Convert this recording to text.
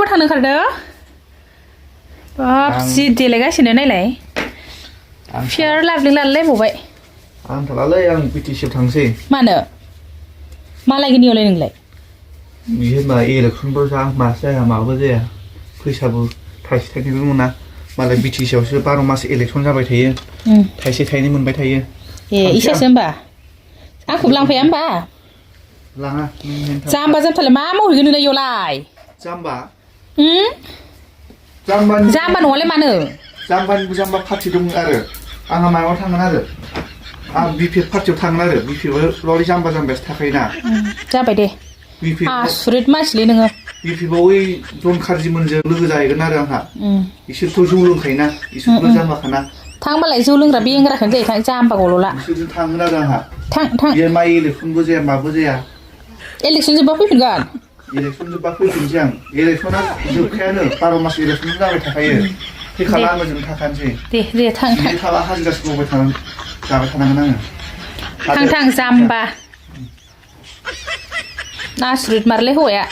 थांनो ओंखारदों बाब जि देलायगासिनो नायलाय फेयार लाभलिं लालायबावबाय आं थालालै आं बिटिसिआव थांसै मानो मालायनियावलाय नोंलाय बियो मा इलेक्सनबो मासो जाया माबो जाया फैसाबो थाइसे थाइनैबो मोना मालाय बिटिसिआवसो 12 मास इलेक्सन जाबाय थायो थाइसे थाइनै मोनबाय थायो ए इसासो होमबा आंखौबो लांफाया होमबा लाङा जाम्बा जाम्बालाय मा मावहैगोन नोंलाय इयावलाय जाम्बा जाम्बा नङालाय मानो जाम्बा पार्टि दं आरो आंहा मायाव थांगोन आरो आं बिपिएफ पार्टियाव थांगोन आरो बिपिएफआव जाम्बायासो थाखायोना जाबाय दे आसुरित मानसिलै नोङो बिपिएफआव ओइ जन खार्जिमोनजों लोगो जाहैगोन आरो आंहा इसोरथ' जौ लोंखायोना इसोरबो जाम्बाखाना थांबालाय जौ लोंग्रा बेंग्राखौनो जायो थां जाम्बा गल'ला बिसोरजों थांगोन आरो आंहा थां बे माइ इलेक्सनबो जाया माबो जाया इलेक्सन जोबबा फैफिनगोन इलेक्सन जोबबा फैफिनसै आं इलेक्सना जोबखायानो 12 मास इलेक्सन जाबाय थाखायो फैखाला आङो जों थाखानोसै दे थां बिदि थाबा हाजिरासो मावबाय जाबाय थानांगोन आङो थां जाम्बा आसुरित मारलै हौवाया